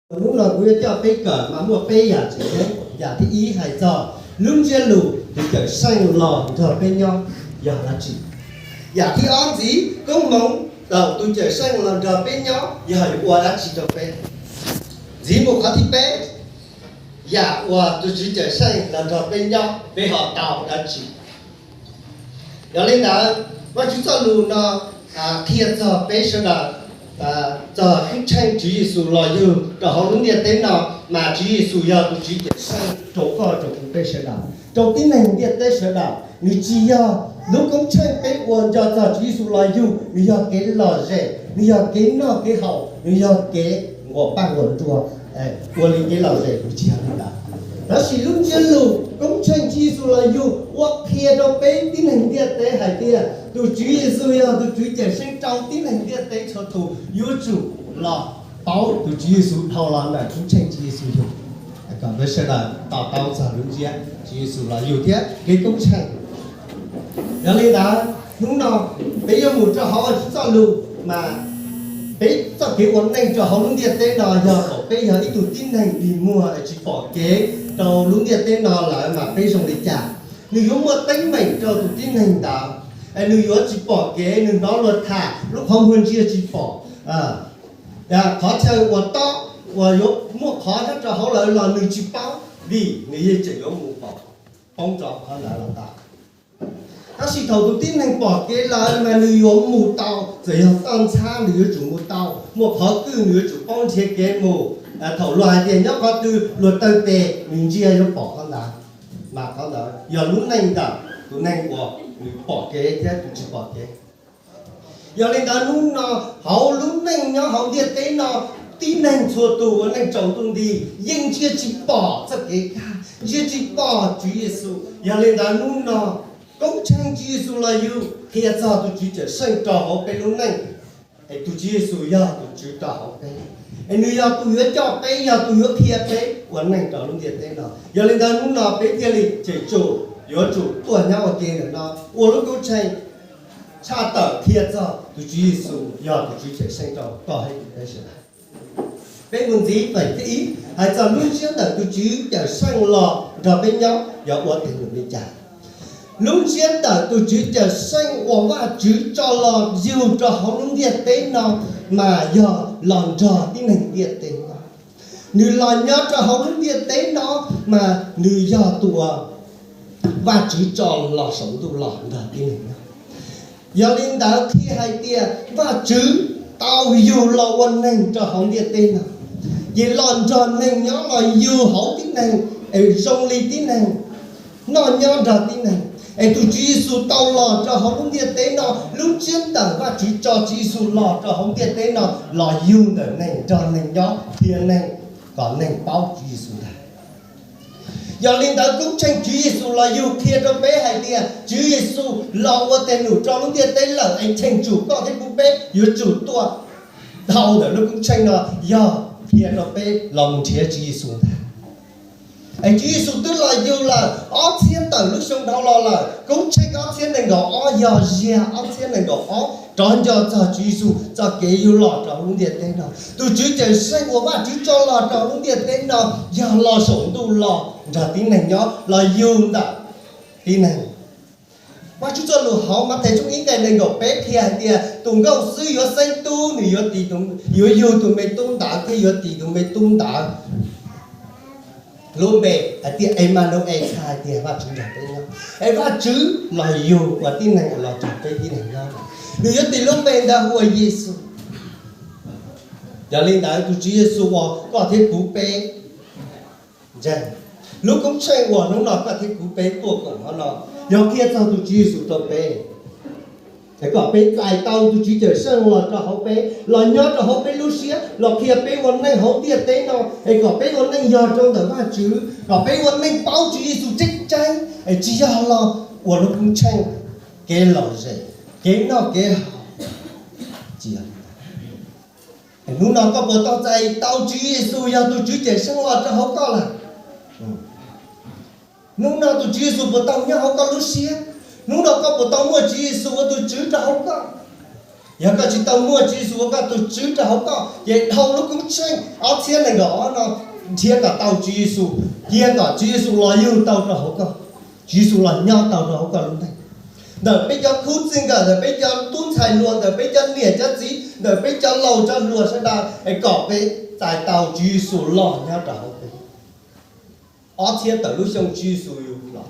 Hnub no kuv yuav coj peb kawm mas muaj peb yam tseem ceeb. Yam thib ib hais txog lub ntsiab lus tus Cawmseej los nrog peb nyob yog dab tsi. Yam thib ob ntxiv, koob hmoov thaum tus Cawmseej los nrog peb nyob yog yuav ua dab tsi rau peb. Ntxiv mus qhov thib peb, yam uas tus Tswv Cawmseej los nrog peb nyob peb ho tau dab tsi. Yog li ntawd, Vajtswv txoj lus no qhia txog peb sawv daws txog koob tsheej Tswv Yexus los yug rau hauv lub ntiaj teb no, mas Tswv Yexus yog tus Tswv Cawmseej rau koj rau kuv peb sawv daws, rau tib neeg ntiaj teb sawv daws. Nws tsis yog lub koob tsheej peb ua nco txog Tswv Yexus los yug, nws yog kev lom zem, nws yog kev noj kev haus, nws yog kev nquas paj nquas nruas, ua li kev lom zem, nws tsis yog li ntawd. Tab sis lub ntsiab lus koob tsheej Tswv Yexus los yug ua qhia rau peb tib neeg ntiaj teb hais tias tus Tswv Yexus yog tus Tswv Cawmseej rau tib neeg ntiaj teb txhua tus yuav tsum los paub tus Tswv Yexus dhau los ntawm koob tsheej Tswv Yexus yug, kom peb sawv daws to taub txog lub ntsiab Tswv Yexus los yug thiab kev koob tsheej. Yog li ntawd, hnub no peb yuav mus rau hauv Vajtswv txoj lus, mas peb txoj kev ua neej rau hauv lub ntiaj teb no yog kom peb yog ib tug tib neeg dig muag es tsis pom kev rau lub ntiaj teb no lawm mas peb zoo li cas. Nws yuav muaj teeb meem rau tus tib neeg ntawd, es nws yuav tsis pom kev, nws hnov luag tham lub qhov muag ntsia tsis pom. Qhov chaw uas tob uas yuav muaj qhov nyob rau hauv lawm los nws tsis paub, vim nws yeej tseem yuav mus pom, poob rau qhov ntawd los tau. Tab sis thaum tus tib neeg pom kev lawm mas nws yuav mus tau, txawm yog toj ntxhab nws yuav tsum mus tau, muaj qhov twg nws yuav tsum paub nrhiav kev mus. Thaum luag hais tias nyob qhov twg luag taw tes nws ntsia yuav pom qhov ntawd, mas qhov ntawd yog lub neej ntawm tus neeg uas nws pom kev thiab tus tsis pom kev. Yog li ntawd hnub no hauv lub neej nyob hauv ntiaj teb no, tib neeg txhua tus ua neej tsaus ntuj nti yeej ntsia tsis pom txoj kev kaj, ntsia tsis pom Tswv Yexus. Yog li ntawd hnub no koob tsheej Tswv Yexus los yug qhia txog tus Tswv Cawmseej rau hauv peb lub neej. Es tus Tswv Yexus yog tus Tswv rau hauv peb, es nws yog tus yuav coj peb, yog tus yuav qhia peb ua neej rau lub ntiaj teb no. Yog li ntawd hnub no peb thiaj li tseem tsum yuav tsum tuaj nyob ua ke ntawm no ua lub koob tsheej tshaj tawm qhia txog tus Tswv Yexus yog tus Tswv Cawmseej rau koj thiab kuv peb sawv daws. Peb mus ntxiv feem thib ib hais txog lub ntsiab ntawm tus Tswv Cawmseej los nrog peb nyob yog ua teem lus li cas. Lub ntsiab ntawm tus Tswv Cawmseej uas Vajtswv tso los yug rau hauv lub ntiaj teb no mas yog los nrog tib neeg ntiaj teb no. Nws los nyob rau hauv lub ntiaj teb no mas nws yog tus uas Vajtswv tso los saum ntuj los nrog tib neeg nyob. Yog li ntawd qhia hais tias Vajtswv tau yug los ua neeg rau hauv ntiaj teb no, ces los nrog neeg nyob, los yug hauv tib neeg, es zoo li tib neeg, noj nyob nrog tib neeg. Es tus Tswv Yexus tau los rau hauv lub ntiaj teb no, lub ntsiab ntawm Vajtswv tso Tswv Yexus los rau hauv ntiaj teb no los yug ntawm neeg, nrog neeg nyob, qhia neeg kom neeg paub Tswv Yexus ntag. Yog li ntawd koob tsheej Tswv Yexus los yug qhia rau peb hais tias Tswv Yexus los ua teem lus rau lub ntiaj teb lawm, es cheem tsum koj thiab kuv peb yuav tsum tuaj dhau ntawm lub koob tsheej no, yog qhia rau peb los mus nrhiav Tswv Yexus ntag. Es Tswv Yexus twb los yug lawm ob txhiab tawm lub xyoo dhau los lawm, koob tsheej ob txhiab nees nkaum ob yog ziag ob txhiab nees nkaum ob rov nco txog Tswv Yexus txoj kev yug los rau lub ntiaj teb no. Tus Tswv Cawmseej uas Vajtswv tso los rau lub ntiaj teb no yog los saum ntuj los nrog tib neeg nyob, los yug ntawm tib neeg. Vajtswv txoj lus hauv Mathais tshooj ib nqe nees nkaum peb qhia hais tias tus nkauj xwb yuav xeeb tub, nws yuav tis, yuav yug tus me tub ntawd thiab yuav tis tus me tub ntawd lub npe hais tias Emanu-es, txhais hais tias Vajtswv nrog peb nyob. Es Vajtswv los yug ua tib neeg los nrog peb tib neeg nyob. Nws yuav tis lub npe ntawd hu ua Yexus. Yog li ntawd tus Tswv Yexus uas koj thiab kuv peb ntseeg, lub koob tsheej uas hnub no koj thiab kuv peb tuaj koom hauv no yog qhia txog tus Tswv Yexus rau peb, kom peb txais tau tus Tswv Cawmseej los rau hauv peb, los nyob rau hauv peb lub siab, los qhia peb ua neej hauv ntiaj teb no, es kom peb ua neej yog rau ntawm Vajtswv, kom peb ua neej paub Tswv Yexus tseeb tseeb, es tsis yog los ua lub koob tsheej, kev lom zem, kev noj kev haus. Hnub no koj puas tau txais tau Tswv Yexus yog tus Tswv Cawmseej los rau hauv koj lawm? Hnub no tus Tswv Yexus puas tau nyob hauv koj lub siab? Hnub no koj puas tau muaj Tswv Yexus ua tus Tswv rau hauv koj? Yog koj tsis tau muaj Tswv Yexus ua koj tus Tswv rau hauv koj, ces dhau lub koob tsheej ob txhiab nees nkaum ob no, nrhiav kom tau Tswv Yexus, cia kom Tswv Yexus los yug tau rau hauv koj. Tswv Yexus los nyob tau rau hauv koj lub neej. Ntawm peb cov khub txij nkawm, ntawm peb cov tub ntxhais hluas, ntawm peb cov niam cov txiv, ntawm peb cov laus cov hluas sawv daws, es kom peb txais tau Tswv Yexus los nyob rau hauv peb. Ob txhiab tawm lub xyoo Tswv Yexus yug los,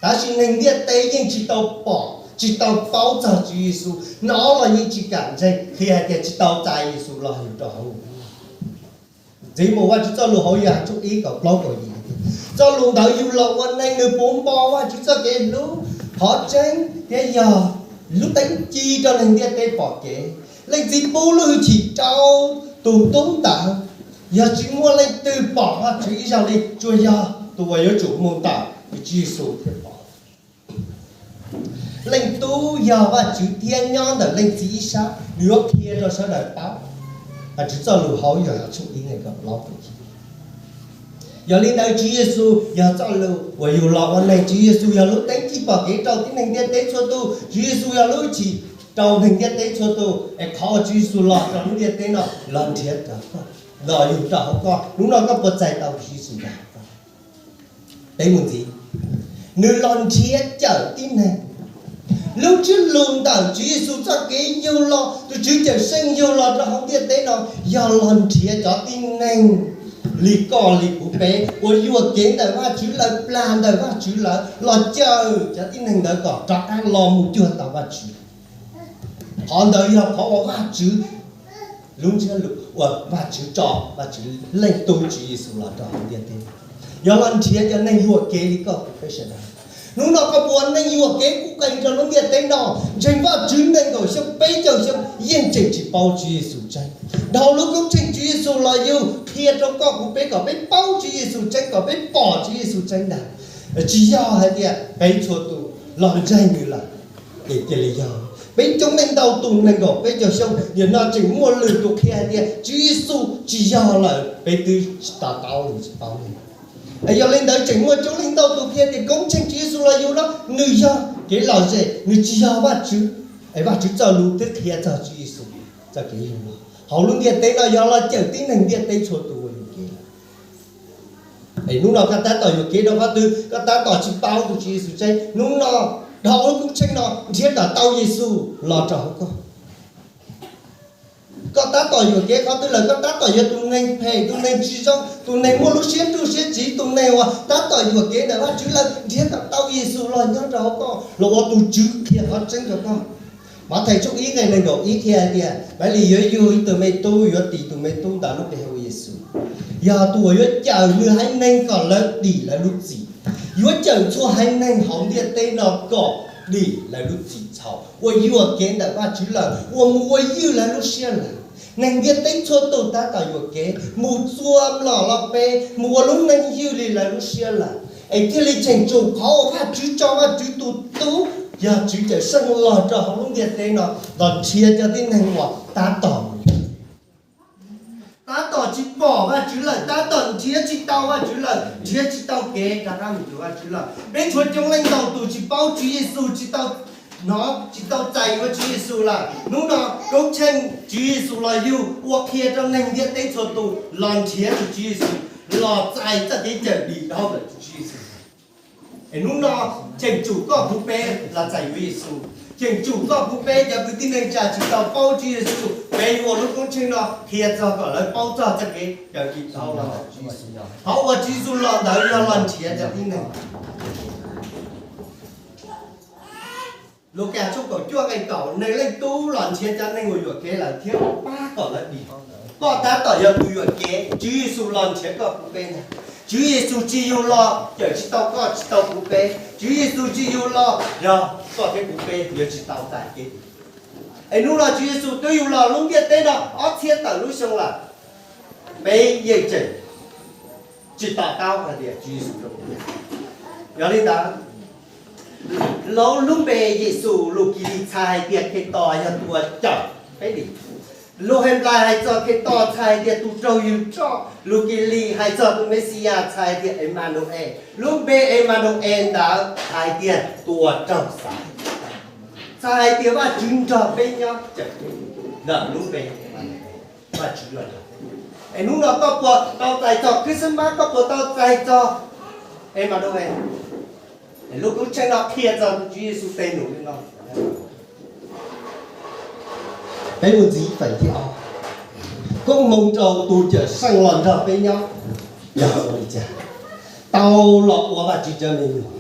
tab sis neeg ntiaj teb yeej tsis tau pom, tsis tau paub txog Tswv Yexus, hnov los yeej tsis kam ntseeg, qhia hais tias tsis tau txais Yexus los yug rau hauv. Ntxiv mus Vajtswv txoj lus hauv Yauhas tshooj ib kaum plaub kaum yim, txoj lus ntawd yug los ua neeg nws puv npo Vajtswv txoj kev hlub, qhov tseeb thiab yog lub teeb ci rau neeg ntiaj teb pom kev. Leej txiv pub lub hwj chim rau tus tub ntawd, yog tsis muaj leej twg pom Vajtswv ib zaug li, tsuas yog tus uas yuav tsum mus ntawm Tswv Yexus thiaj pom. Leej Tub yog Vajtswv thiab nyob ntawm Leej Txiv ib sab, nws yuav qhia rau sawv daws paub. Vajtswv txoj lus hauv Yauhas tshooj ib nqe kaum plaub kaum yim. Yog li ntawd Tswv Yexus yog txoj lus uas yug los ua neeg, Tswv Yexus yog lub teeb ci pom kev rau tib neeg ntiaj teb txhua tus, Tswv Yexus yog lub hwj chim rau neeg ntiaj teb txhua tus, es qhov uas Tswv Yexus los rau lub ntiaj teb no los nrhiav rau koj, los yug rau hauv koj. Hnub no koj puas txais tau Tswv Yexus los hauv koj? Peb mus ntxiv, nws los nrhiav cawm tib neeg. Lub ntsiab lus ntawm Tswv Yexus txoj kev yug los, tus Tswv Cawmseej yug los rau hauv ntiaj teb no, yog los nrhiav cov tib neeg li koj li kuv peb uas yuam kev ntawm Vajtswv lawm, plam ntawm Vajtswv lawm, los cawm cov tib neeg ntawd kom rov qab los mus cuag tau Vajtswv. Qhov ntawd yog qhov uas Vajtswv, lub ntsiab lus uas Vajtswv tso Vajtswv Leej Tub Tswv Yexus los rau hauv ntiaj teb, yog los nrhiav cov neeg yuam kev li koj kuv peb sawv daws. Hnub no koj puas ua neeg yuam kev kuj qees rau lub ntiaj teb no? Ntseeg Vajtswv nees nkaum xyoo peb caug xyoo yeej tseem tsis paub Tswv Yexus tseeb. Dhau lub koob tsheej Tswv Yexus los yug qhia rau koj kuv peb kom peb paub Tswv Yexus tseeb, kom peb pom Tswv Yexus tseeb ntag. Tsis yog hais tias peb txhua tus los ntseeg nws lawm ces cia li yog. Peb coob leej ntau tus nees nkaum peb caug xyoo, nim no tseem muaj lwm tus qhia hais tias Tswv Yexus tsis yog lawm, peb twb tsis to taub, tsis paub li. Es yog li ntawd tseem muaj coob leej ntau tus qhia tias koob tsheej Tswv Yexus los yug no nws yog kev lom zem, nws tsis yog Vajtswv. Es Vajtswv txoj lus twb qhia txog Tswv Yexus txoj kev yug los hauv lub ntiaj teb no yog los cawm tib neeg ntiaj teb txhua tus uas yuam kev. Es hnub no koj tab tom yuam kev rau qhov twg? Koj tab tom tsis paub tus Tswv Yexus tseeb. Hnub no dhau lub koob tsheej no nrhiav kom tau Yexus los rau hauv koj. Koj tab tom yuam kev qhov twg lawm? Koj tab tom yog tus neeg phem, tus neeg tsis zoo, tus neeg muaj lub siab nruj siab tsiv, tus neeg uas tab tom yuam kev ntawm Vajtswv lawm, nrhiav kom tau Yexus los nyob rau hauv koj, los ua tus Tswv qhia qhov tseeb rau koj. Mathais tshooj ib nqe nees nkaum ib qhia hais tias, Malis yuav yug ib tug me tub, yuav tis tus me tub ntawd lub npe hu ua Yexus. Yog tus uas yuav cawm nws haiv neeg kom lawv dim lawv lub txim, yuav cawm txhua haiv neeg hauv ntiaj teb no kom dim lawv lub txim txhaum uas yuam kev ntawm Vajtswv lawm, uas mus ua ywj lawv lub siab lawm. Neeg ntiaj teb txhua tus tab tom yuam kev mus txua mlom los pe, mus ua lub neej ywj li lawv lub siab lawm. Es thiaj li cheem tsum qhov uas Vajtswv tso Vajtswv tus tub yog Tswv Cawmseej los rau hauv lub ntiaj teb no los nrhiav cov tib neeg uas tab tom tab tom tsis pom Vajtswv lawm, tab tom nrhiav tsis tau Vajtswv lawm, nrhiav tsis tau kev rov qab mus cuag Vajtswv lawm. Peb tshuav coob leej ntau tus tsis paub Tswv Yexus, tsis tau hnov, tsis tau txais yuav Tswv Yexus lawm. Hnub no koob tsheej Tswv Yexus los yug ua qhia rau neeg ntiaj teb txhua tus los nrhiav tus Tswv Yexus, los txais txoj kev cawm dim dhau ntawm tus Tswv Yexus. Es hnub no cheem tsum koj kuv peb los txais yuav Yexus, cheem tsum koj kuv peb cov kwv tij neej tsa tsis tau paub Tswv Yexus, peb yuav ua lub koob tsheej no qhia txog kom lawv paub txog txoj kev cawm dim dhau los ntawm Tswv Yexus. Qhov uas Tswv Yexus los ntawd yog los nrhiav cov tib neeg. Lukas tshooj kaum cuaj nqe kaum, Neeg Leej Tub los nrhiav cov neeg uas yuam kev lawm thiab pab kom lawv dim. Koj tab tom yog tus yuam kev, Tswv Yexus los nrhiav koj kuv peb ntag. Tswv Yexus tsis yug los cawm tsis tau koj tsis tau kuv peb. Tswv Yexus tsis yug los yog koj thiab kuv peb yuav tsis tau txais kev. Es hnub no Tswv Yexus twb yug los lub ntiaj teb no ob txhiab tawm lub xyoo lawm, peb yeej tseem tsis to taub hais tias Tswv Yexus zoo. Yog li ntawd, lub, lub npe Yexus lus Kilis txhais hais tias Khetos yog tus uas cawm peb dim. Lus Henplais hais txog Khetos txhais hais tias tus raug yug roj. Lus Kilis hais txog tus Mexiyas txhais hais tias Enmanues. Lub npe Enmanues ntawd hais tias tus uas raug xaiv. Txais hais tias Vajtswv nrog peb nyob, tseem ntawm lub npe Vajtswv los nrog. Es hnub no koj puas tau txais txog Christmas, koj puas tau txais txog, es mas du, lub koob tsheej no qhia txog tus Tswv Yexus tej num li no. Peb mus ntxiv feem thib ob, koob hmoov rau tus Cawmseej los nrog peb nyob yog ua li cas? Tau los ua Vajtswv cov me nyuam.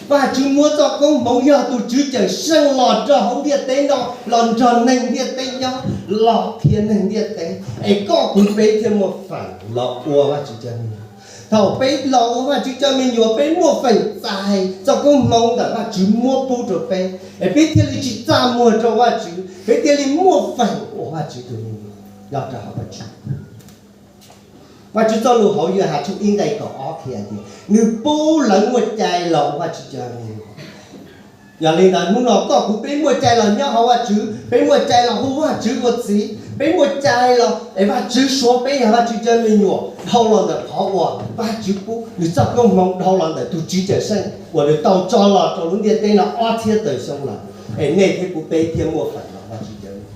Vajtswv muab txoj koob hmoov yog tus Tswv Cawmseej los nrog hauv ntiaj teb no, los nrog neeg ntiaj teb nyob, los qhia neeg ntiaj teb, es koj kuv peb thiaj muaj feem los ua Vajtswv cov me nyuam. Thaum peb los ua Vajtswv cov me nyuam, peb muaj feem txais txoj koob hmoov ntawm Vajtswv muab pub rau peb, es peb thiaj li tsis txaj muag rau Vajtswv, peb thiaj li muaj feem ua Vajtswv tus me nyuam nyob rau hauv Vajtswv. Vajtswv txoj lus hauv Yauhas tshooj ib nqe kaum ob qhia tias nws pub lawv muaj cai los ua Vajtswv cov me nyuam. Yog li ntawd hnub no koj kuv peb muaj cai los nyob hauv Vajtswv, peb muaj cai los hu Vajtswv ua txiv, peb muaj cai los es Vajtswv suav peb yog Vajtswv cov me nyuam dhau los ntawm qhov uas Vajtswv pub nws txoj koob hmoov dhau los ntawm tus Tswv Cawmseej uas nws tau tso los rau lub ntiaj teb no ob txhiab tawm xyoo lawm, es nej thiab kuv peb thiaj muaj feem los Vajtswv cov me nyuam.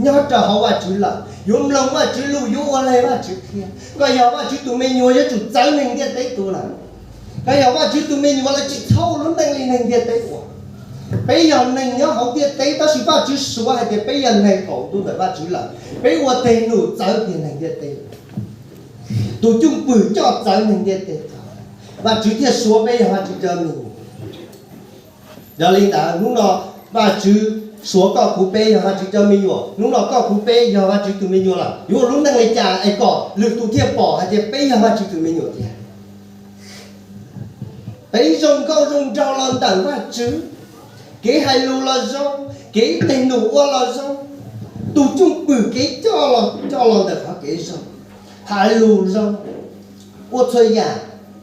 Nyob rau hauv Vajtswv lawm, yuav mloog Vajtswv lus, yuav ua li Vajtswv qhia. Koj yog Vajtswv tus me nyuam yuav tsum txawv neeg ntiaj teb tus lawm. Koj yog Vajtswv tus me nyuam lawm, tsis txhob ua lub neej li neeg ntiaj teb ua. Peb yog neeg nyob hauv ntiaj teb, tab sis Vajtswv suav hais tias peb yog neeg qaum ntuj ntawm Vajtswv lawm, peb ua tej num txawv kiag neeg ntiaj teb. Tus cwj pwm coj txawv neeg ntiaj teb. Vajtswv thiaj suav peb yog Vajtswv cov me nyuam. Yog li ntawd hnub no Vajtswv suav koj kuv peb yog Vajtswv cov me nyuam, hnub no koj kuv peb yog Vajtswv tus me nyuam lawm, yuav ua lub neej li cas es kom lwm tus thiaj pom hais tias peb yog Vajtswv tus me nyuam tiag? Peb zoo nkauj zoo nraug los ntawm Vajtswv, kev hais lus los zoo, kev tej num ua los zoo, tus cwj pwm kev coj los coj los ntawm qhov kev zoo, hais lus zoo, ua txhua yam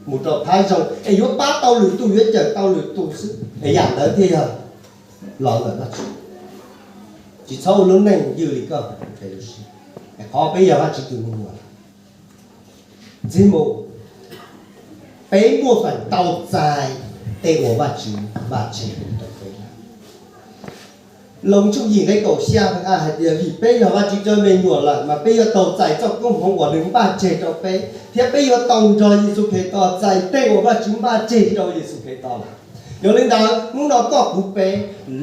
mus rau phab zoo es yuav pab tau lwm tus, yuav cawm tau lwm tus xwb, es yam ntawd thiaj yog los ntawm Vajtswv. Tsis txhob ua lub neej ywj li koj, qhov peb yog Vajtswv tus me nyuam. Ntxiv mus, peb muaj feem tau txais tej uas Vajtswv npaj tseg rau peb. Loos tshooj yim nqe kaum xya hais tias vim peb yog Vajtswv cov me nyuam lawm mas peb yuav tau txais txoj koob hmoov uas nws npaj tseg rau peb, thiab peb yuav tau nrog Yexus Khetos txais tej uas Vajtswv npaj tseg rau Yexus Khetos lawm. Yog li ntawd hnub no koj kuv peb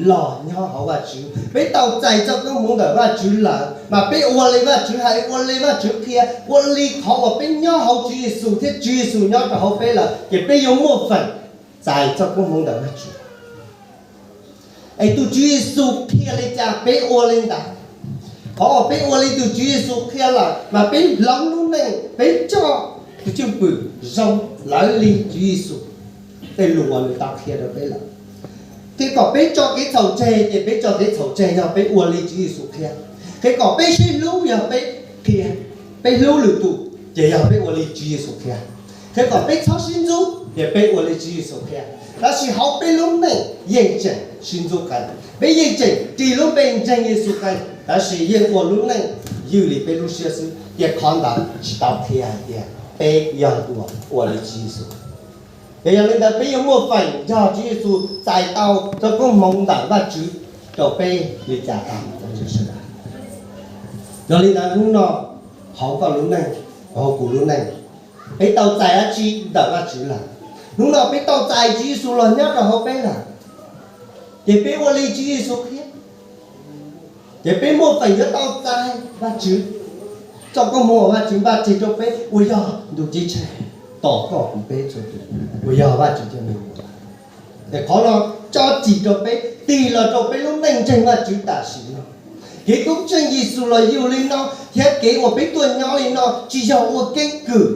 los nyob hauv Vajtswv, peb tau txais txoj koob hmoov ntawm Vajtswv lawm mas peb ua li Vajtswv hais, ua li Vajtswv qhia, ua li qhov uas peb nyob hauv Tswv Yexus thiab Tswv Yexus nyob rau hauv peb lawm, ces peb yuav muaj feem txais txoj koob hmoov ntawm Vajtswv. Es tus Tswv Yexus qhia li cas peb ua li ntawd. Qhov uas peb ua li tus Tswv Yexus qhia lawm mas peb hloov lub neej, peb coj tus cwj pwm zoo lawv li Tswv Yexus tej lus uas nws tau qhia rau peb lawm. Qhia kom peb tso kev txhaum tseg ces peb tso kev txhaum tseg yog peb ua li Tswv Yexus qhia. Qhia kom peb sib hlub yog peb qhia, peb hlub lwm tus ces yog peb ua li Tswv Yexus qhia. Qhia kom peb txhob sib ntxub ces peb ua li Tswv Yexus qhia. Tab sis hauv peb lub neej yeej tseem sib ntxub qees, peb yeej tseem ris lub npe ntseeg Yexus qees, tab sis yeej ua lub neej ywj li peb lub siab xwb, ces qhov ntawd tsis tau qhia hais tias peb yog tus ua li Tswv Yexus. Ces yog li ntawd peb yuav muaj feem nrog Tswv Yexus txais tau txoj koob hmoov ntawm Vajtswv rau peb li cas tau. Yog li ntawd hnub no hauv koj lub neej, hauv kuv lub neej, peb tau txais dab tsi ntawm Vajtswv lawm? Hnub no peb tau txais Tswv Yexus los nyob rau hauv peb lawm, ces peb ua li Tswv Yexus qhia, ces peb muaj feem yuav tau txais Vajtswv txoj koob hmoov uas Vajtswv npaj tseg rau peb uas yog ntuj ceeb tsheej tos koj kuv peb txhua tus uas yog Vajtswv cov me nyuam. Es qhov no tso cim rau peb, tig los rau peb lub neej ntseeg Vajtswv tam sim no. Kev koob tsheej Yexus los yug li no, thiab kev uas peb tuaj nyob li no tsis yog ua keeb kwm,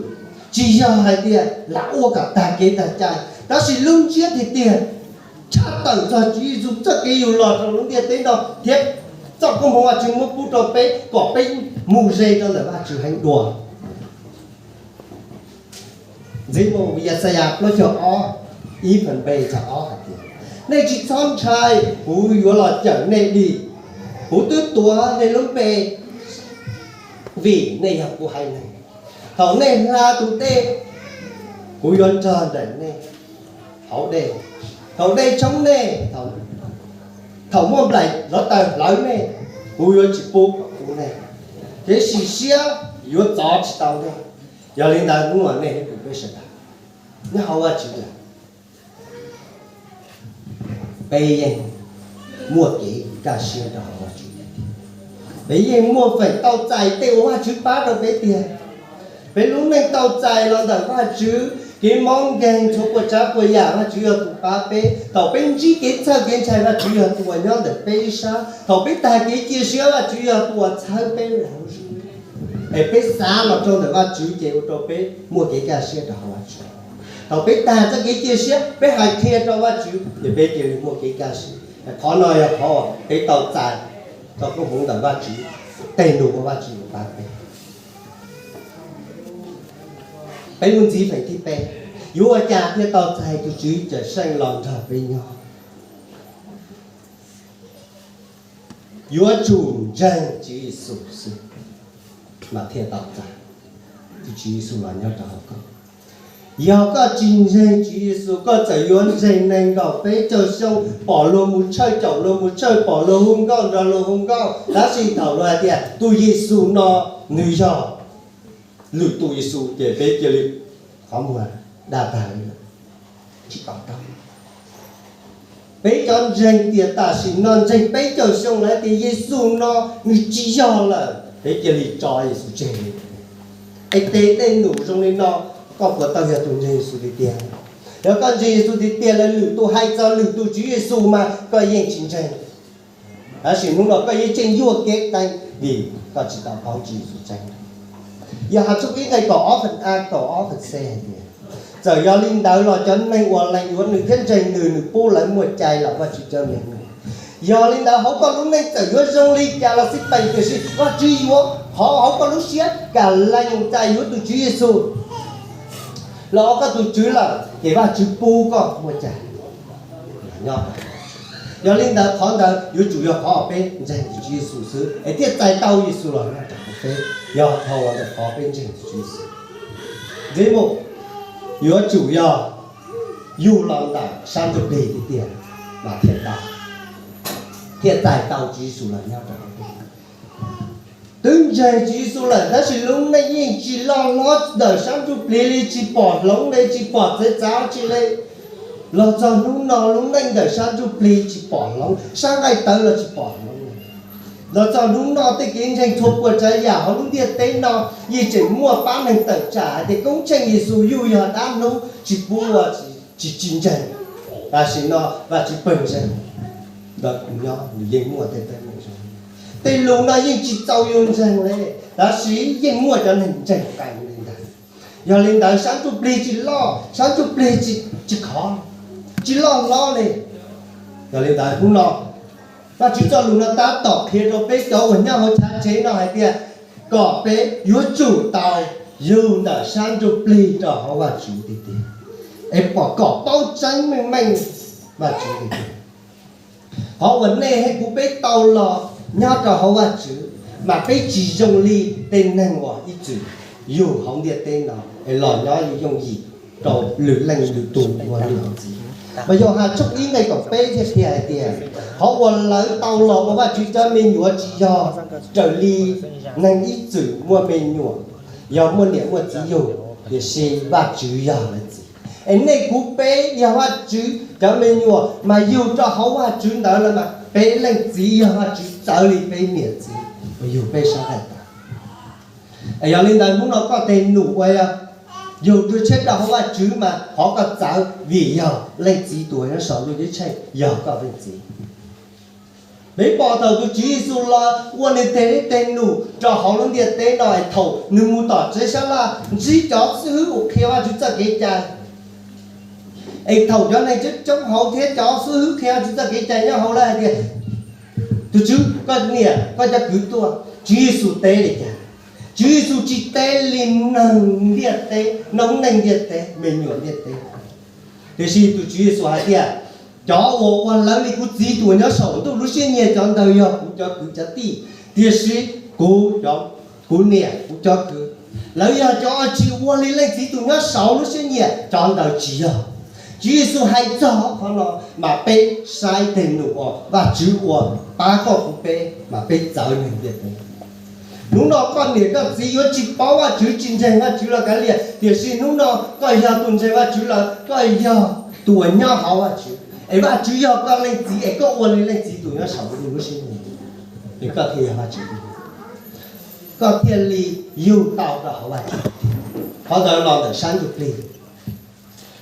tsis yog hais tias lam ua kom tag kev tag cai, tab sis lub ntsiab tiag tiag tshaj tawm txog Tswv Yexus txoj kev yug los rau lub ntiaj teb no thiab txoj koob hmoov Vajtswv muab pub rau peb kom peb mus ze rau ntawm Vajtswv heev dua. Ntxiv mus Yaxayas plaub caug ob, ib phav npe txog ob hais tias, nej tsis txhob ntshai, kuv yuav los cawm nej dim, kuv twb tuav nej lub npe, vim nej yog kuv haiv neeg. Thaum nej hla tus dej, kuv yuav nrog ntawm nej hauv dej, thaum dej tshoob nej, thaum Thaum muaj nplaim lov taws hlawv nej, kuv yuav tsis pub kom kub nej, kev sim siab yuav txov tsis tau nej. Yog li ntawd hnub no nej thiab kuv peb sawv daws nyob hauv Vajtswv lawm, peb yeej muaj kev kaj siab rau hauv Vajtswv. Peb yeej muaj feem tau txais tej uas Vajtswv pab rau peb tiag. Peb lub neej tau txais los ntawm Vajtswv, kev mob nkeeg txhua puas tsav puas yam Vajtswv yog tus pab peb. Thaum peb ntsib kev txhawj kev ntshai Vajtswv yog tus uas nyob ntawm peb ib sab. Thaum peb tag kev cia siab Vajtswv yog tus uas txhawb peb hauv zog. Es peb xav los rau ntawm Vajtswv ces ua rau peb muaj kev kaj siab rau hauv Vajtswv. Thaum peb tag txoj kev cia siab peb hais qhia rau Vajtswv ces peb cia li muaj kev kaj siab. Qhov no yog qhov uas peb tau txais txoj koob hmoov ntawm Vajtswv, tej nus uas Vajtswv yuav pab peb. Peb mus ntxiv feem thib peb, yuav ua cas thiaj tau txais tus Tswv cawm seej los nrog peb nyob? Yuav tsum ntseeg Tswv Yexus xwb mas thiaj tau txais tus Tswv Yexus los nyob rau hauv koj. Yog koj tsis ntseeg Tswv Yexus, koj txawm yuav ntseeg nees nkaum peb caug xyoo, pom luag mus tshawj caum luag mus tshawj, pom luag hu nkauj nrog luag hu nkauj, tab sis thaum luag hais tias tus Yexus no nws yog lwm tus Yexus ces peb cia li qhov muag dag tag li lawm, tsis to taub. Peb cov ntseeg tias tam sim no ntseeg peb caug xyoo lawm tias Yexus no nws tsis yog lawm, peb cia li tso Yexus tseg li. Es tej tej num zoo li no, koj puas tau yog tus ntseeg Yexus tiag tiag? Yog koj ntseeg Yexus tiag tiag lawm, lwm tus hais txog lwm tus Tswv Yexus mas koj yeej tsis ntseeg. Tab sis hnub no koj yeej tseem yuam kev qeeb vim koj tsis tau paub Tswv Yexus tseeb. Yauhas tshooj ib nqe kaum ob feem a kaum ob feem c hais tias, txawm yog li ntawd los cov neeg uas lees yuav nws thiab ntseeg nws, nws pub lawv muaj cai los Vajtswv cov me nyuam. Yog li ntawd hauv koj lub neej txawm yuav zoo li cas los xij peem, tiam sis Vajtswv yuav qhov hauv koj lub siab kam lees txais yuav tus Tswv Yexus los ua koj tus Tswv lawm, ces Vajtswv pub koj muaj cai nyob. Yog li ntawd qhov ntawd yuav tsum yog qhov peb ntseeg tus Tswv Yexus xwb es thiaj txais tau Yexus los nyob rau hauv peb, yog dhau los ntawm qhov peb ntseeg tus Tswv Yexus. Ntxiv mus, yuav tsum yog yug los ntawm sab ntsuj plig tiag tiag mas thiaj tau, thiaj txais tau Tswv Yexus los nyob rau hauv peb. Twb ntseeg Tswv Yexus lawm tab sis lub neej yeej tsis loj hlob ntawm sab ntsuj plig li, tsis pom hloov li, tsis pom txawv txav tsi li. Los txog hnub no lub neej ntawm sab ntsuj plig tsis pom hloov, sab nqaij tawv los tsis pom hloov li. Los txog hnub no tej kev ntseeg txhua puas tsav yam hauv lub ntiaj teb no yeej tseem muaj pab neeg tawm tsam hais tias koob tsheej Yexus yug yog dab hnub tsis pub ua, tsis tsis ntseeg. Tam sim no Vajtswv pawg ntseeg ntawm kuv nyob nws yeej muaj tej teeb meem zoo. Tej lus no yeej tsis txaus yus ntseeg li, tab sis yeej muaj cov neeg ntseeg qees li ntag. Yog li ntawd sab ntsuj plig tsis loj, sab ntsuj plig tsis khov, tsis loj hlob li. Yog li ntawd hnub no Vajtswv txoj lus no tab tom qhia rau peb cov uas nyob hauv chav tsev no hais tias kom peb yuav tsum tau yug ntawm sab ntsuj plig rau hauv Vajtswv tiag tiag, es pom kom paub tseeb meej meej Vajtswv tiag tiag. Qhov uas nej thiab kuv peb tau los nyob rau hauv Vajtswv mas peb tsis zoo li tej neeg uas ib txwm yug hauv ntiaj teb no es los nyob yooj yim rau lwm leej lwm tus ua niam ua txiv. Mas Yauhas tshooj ib nqe kaum peb thiaj qhia hais tias qhov uas lawv tau los ua Vajtswv cov me nyuam tsis yog raws li neeg ib txwm muaj me nyuam, yog muaj niam muaj txiv yug, tiam sis Vajtswv yog lawv txiv. Es nej kuv peb yog Vajtswv cov me nyuam mas yug rau hauv Vajtswv ntawd lawm mas peb leej txiv yog Vajtswv txawv li peb niam txiv uas yug peb sab nqaij tawv. Es yog li ntawd hnub no koj tej num uas yog yug dua tshiab rau hauv Vajtswv mas qhov koj txawv vim yog leej txiv tus uas nyob saum ntuj ceeb tsheej yog koj leej txiv. Peb pom thaum tus Tswv Yexus los ua nws teg nws teg num rau hauv lub ntiaj teb no es thaum nws mus tom tsev sab laj ntsib cov xib hwb uas qhia Vajtswv txoj kev cai, es thaum cov neeg coob coob hauv thiab cov xib hwb qhia Vajtswv txoj kev cai nyob hauv lawv hais tias, tus Tswv, koj niam koj cov kwv tuaj. Tswv Yexus teb li cas? Tswv Yexus tsis teb li neeg ntiaj teb, noob neej ntiaj teb, me nyuam ntiaj teb. Tiam sis tus Tswv Yexus hais tias, cov uas ua lawv li kuv txiv tus uas nyob saum ntuj lub siab nyiam cov ntawd yog kuv cov kwv cov tij, tiam sis kuv, kuv niam kuv cov kwv, lawv yog cov uas tsis ua li leej txiv tus nyob saum lub siab nyiam cov ntawd tsis yog. Tswv Yexus hais txog qhov no, mas peb saib tej num uas Vajtswv ua pab koj kuv peb mas peb txawv neeg ntiaj teb. Hnub no koj niam koj txiv yuav tsis paub Vajtswv, tsis ntseeg Vajtswv los kav liam, tiam sis hnub no koj yog tus ntseeg Vajtswv lawm, koj yog tus uas nyob hauv Vajtswv, es Vajtswv yog koj leej txiv, es koj ua li leej txiv tus nyob saum ntuj lub siab ntev, es koj thiaj yog Vajtswv, koj thiaj li yug tau rau hauv Vajtswv. Qhov ntawd los ntawm sab ntsuj plig.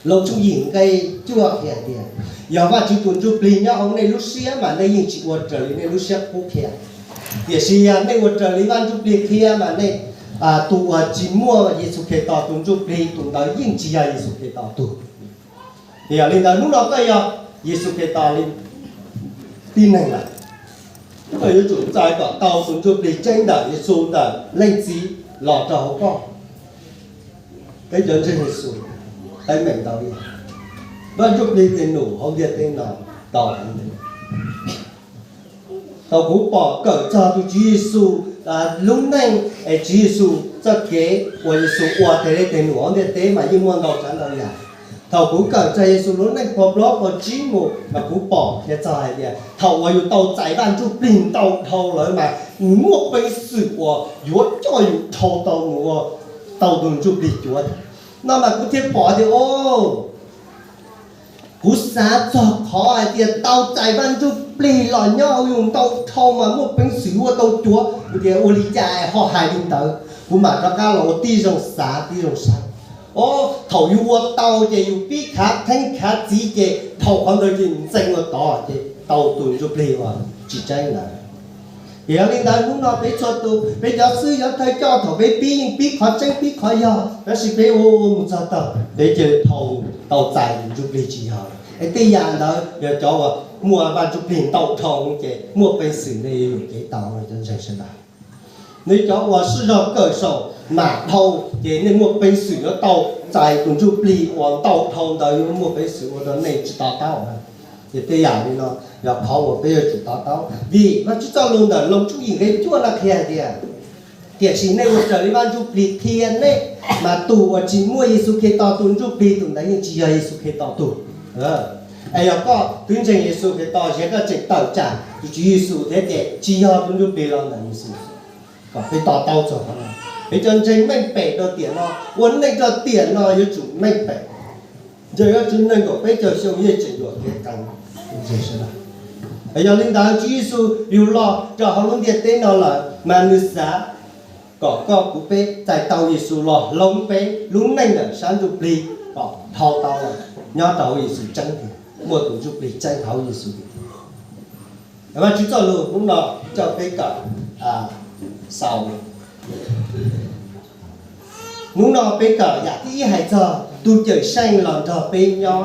Loos tshooj yim nqe cuaj qhia tias, yog Vajtswv tus ntsuj plig nyob hauv nej lub siab mas nej yeej tsis ua raws li nej lub siab qub qhia. Tiam sis yog nej ua raws li Vaj Ntsuj Plig qhia mas nej, tus uas tsis muaj Yexus Khetos tus ntsuj plig, tus ntawd yeej tsis yog Yexus Khetos tug. Yog li ntawd hnub no koj yog Yexus Khetos li tib neeg lawm, koj yuav tsum txais kom tau tus ntsuj plig tseeb ntawm Yexus ntawm leej txiv los rau hauv koj. Peb cov ntseeg Yexus teeb meem ntau li, Vaj Ntsuj Plig tej num hauv ntiaj teb no tau heev li. Thaum kuv pom kawm txog tus Tswv Yexus lub neej es Tswv Yexus txoj kev uas Yexus ua tej li tej num hauv ntiaj teb mas yeej muaj ntau tsav ntau yam. Thaum kuv kawm txog Yexus lub neej puag plaub puag tsib mus mas kuv pom qhia txog hais tias thaum uas yus tau txais Vaj Ntsuj Plig ntau dhau lawm mas nws muaj peev xwm uas yuav coj yus dhau tau mus ua tau tus Ntsuj Plig cuav. No mas kuv thiaj pom tias, o, kuv xav txog qhov hais tias tau txais Vaj Ntsuj Plig los nyob hauv yus ntau dhau mas muaj peev xwm ua tau cuav. Kuv tias ua li cas ho hais li ntawd, kuv mam rov qab los ua tib zoo xav tib zoo saib. O, thaum yus ua tau ces yus pib khav theeb khav txiv ces dhau qhov ntawd ces ntxeev ua tod ces tau tus Ntsuj Plig uas tsis tseeb lawm. Yog li ntawd hnub no peb txhua tus, peb cov xib hwb cov thawj coj thaum peb pib yeej pib qhov tseeb pib qhov yog, tab sis peb ua ua mus txog thaum peb cia li dhau tau txais tus Ntsuj Plig tsis yog. Es tej yam ntawd yog cov uas muaj Vaj Ntsuj Plig ntau dhau ces muaj peev xwm nej yuav yuam kev tau cov ntseeg sawv daws. Nej cov uas sib zog kawm saum mam dhau ces nej muaj peev xwm yuav tau txais tus Ntsuj Plig uas ntau dhau ntawd yuav muaj peev xwm ua rau nej tsis to taub. Ces tej yam li no yog qhov uas peb yuav tsum to taub, vim Vajtswv txoj lus ntawm Loos tshooj yim nqe cuaj no qhia hais tias, tiam sis nej ua raws li Vaj Ntsuj Plig qhia nej, mas tus uas tsis muaj Yexus Khetos tus Ntsuj Plig tus ntawd yeej tsis yog Yexus Khetos tug. Es yog koj twb ntseeg Yexus Khetos ces koj tseem tawm tsam tus Tswv Yexus thiab ces tsis yog tus Ntsuj Plig los ntawm Yexus. Kom peb to taub txog qhov no, peb cov ntseeg meej pem rau tiam no, ua neej rau tiam no yuav tsum meej pem. Ntseeg Vajtswv nees nkaum peb caug xyoo yeej tseem yuam kev qees. Yog li ntawd Tswv Yexus yug los rau hauv lub ntiaj teb no lawm mas nws xav kom koj kuv peb txais tau Yexus los hloov peb lub neej ntawm sab ntsuj plig kom dhau tau los nyob rau hauv Yexus tseeb tiag, muaj tus ntsuj plig tseeb hauv Yexus tiag. Vajtswv txoj lus hnub no coj peb kawm xaus. Hnub no peb kawm yam thib ib hais txog tus Cawmseej los nrog peb nyob,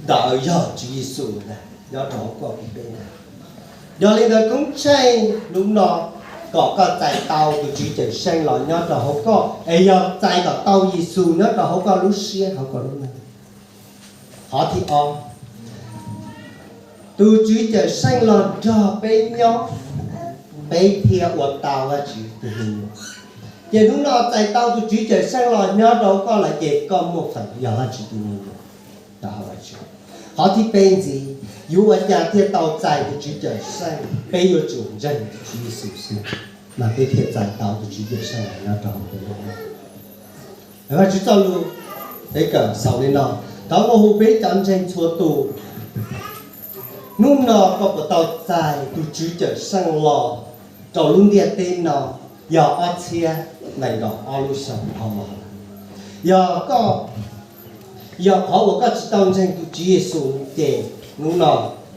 ntawd yog Tswv Yexus ntag, nyob rau hauv koj kuv peb ntag. Yog li ntawd koob tsheej hnub no kom koj txais tau tus Tswv Cawmseej los nyob rau hauv koj, es yog txais kom tau Yexus nyob rau hauv koj lub siab hauv koj lub neej. Qhov thib ob, tus Tswv Cawmseej los nrog peb nyob, peb thiaj ua tau Vajtswv tus me nyuam. Ces hnub no txais tau tus Tswv Cawmseej los nyob rau hauv koj lawm ces koj muaj feem yog Vajtswv tus me nyuam. Qhov thib peb ntxiv, yuav ua cas thiaj tau txais tus Tswv Cawmseej? Peb yuav tsum ntseeg Tswv Yexus xwb, mas peb thiaj txais tau tus Tswv Cawmseej los nyob rau hauv peb lub neej. Vajtswv txoj lus, peb kawm xaus li no, thov nqua hu peb cov ntseeg txhua tus. Hnub no koj puas tau txais tus Tswv Cawmseej los rau lub ntiaj teb no yog ob txhiab nees nkaum ob lub xyoo dhau los? Yog koj, yog qhov uas koj tsis tau ntseeg tus Tswv Yexus ces hnub no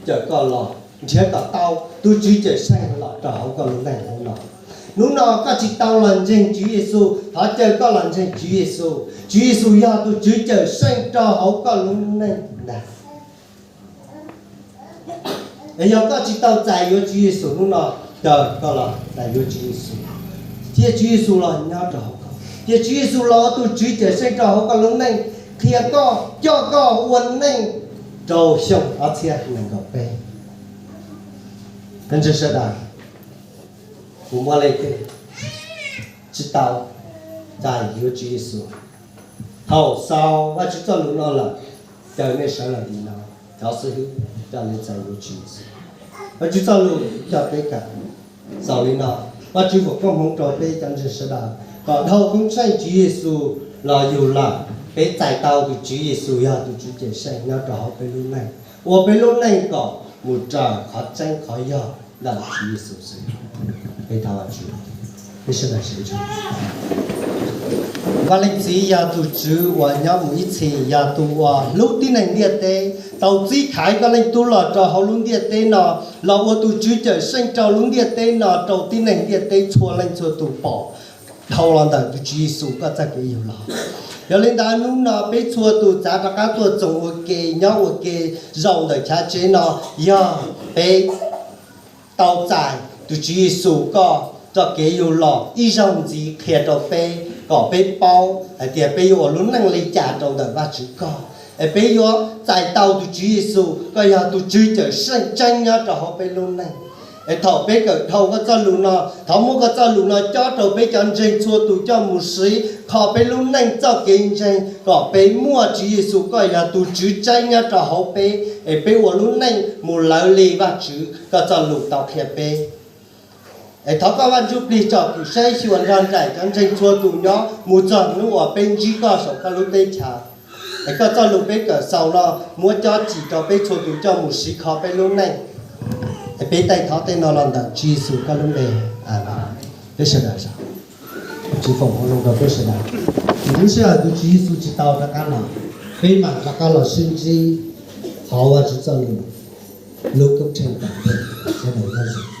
caw koj los nrhiav kom tau tus Tswv Cawmseej los rau hauv koj lub neej hnub no. Hnub no koj tsis tau los ntseeg Tswv Yexus, thov caw koj los ntseeg Tswv Yexus. Tswv Yexus yog tus Tswv Cawmseej rau hauv koj lub neej ntag. Es yog koj tsis tau txais yuav Tswv Yexus hnub no, caw koj los txais yuav Tswv Yexus, cia Tswv Yexus los nyob rau hauv koj, cia Tswv Yexus los ua tus Tswv Cawmseej rau hauv koj lub neej, qhia koj, coj koj ua neej rau xyoo ob txhiab nees nkaum peb. Peb ntseeg sawv daws, kuv muaj leej twg tsis tau txais yuav Tswv Yexus? Thaum xaus Vajtswv txoj lus no lawm, caw nej sawv los ntawm no, cov xib hwb. Coj li txais yuav Tswv Yexus. Vajtswv txoj lus coj peb kawm xaus li no. Vajtswv foom koob hmoov rau peb cov ntseeg sawv daws kom dhau koob tsheej Tswv Yexus los yug lawm, peb txais tau tus Tswv Yexus yog tus Tswv cawm seej nyob rau hauv peb lub neej, ua peb lub neej kom mus raws qhov tseeb qhov yog ntawm Tswv Yexus xwb. Peb thov Vajtswv, peb sawv daws sib ntsib. Vaj Leej Txiv yog tus Tswv uas nyob mus ib txhis, yog tus uas hlub tib neeg ntiaj teb, tau txib Khaiv koj Leej Tub los rau hauv lub ntiaj teb no, los ua tus Tswv cawm seej rau lub ntiaj teb no rau tib neeg ntiaj teb txhua leej txhua tus pom dhau los ntawm tus Tswv Yexus koj txoj kev yug los. Yog li ntawd hnub no peb txhua tus txav rov qab tuaj txoos ua ke, nyob ua ke zaum ntawm chav tsev no, yog peb tau txais tus Tswv Yexus koj txoj kev yug los ib zaug ntxiv qhia rau peb kom peb paub hais tias peb yuav ua lub neej li cas rau ntawm Vajtswv koj, es peb yuav txais tau tus Tswv Yexus koj yog tus Tswv cawm seej tseeb nyob rau hauv peb lub neej. Es thaum peb kawm dhau koj txoj lus no, thov muab koj txoj lus no cob rau peb cov ntseeg txhua tus coj mus siv kho peb lub neej txoj kev ntseeg kom peb muaj Tswv Yexus koj yog tus Tswv tseeb nyob rau hauv peb, es peb ua lub neej mus lawv li Vajtswv koj txoj lus tau qhia peb. Es thov koj Vaj Ntsuj Plig tsom kwm saib xyuas nrog nraim cov ntseeg txhua tus nyob mus txog hnub uas peb ntsib koj saum koj lub teb chaws. Es koj txoj lus peb kawm xaus no muab cob txhim rau peb txhua tus coj mus siv kho peb lub neej. Es peb taij thov tej no los ntawm Tswv Yexus koj lub npe. Peb sawv daws, Tswv foom hmoov zoo rau peb sawv daws. Lub sij hawm tus Tswv Yexus tsis tau rov qab los, peb mam rov qab los sib ntsib hauv Vajtswv txoj lus hlub koob tsheej tom ntej. Sawv daws nyob zoo.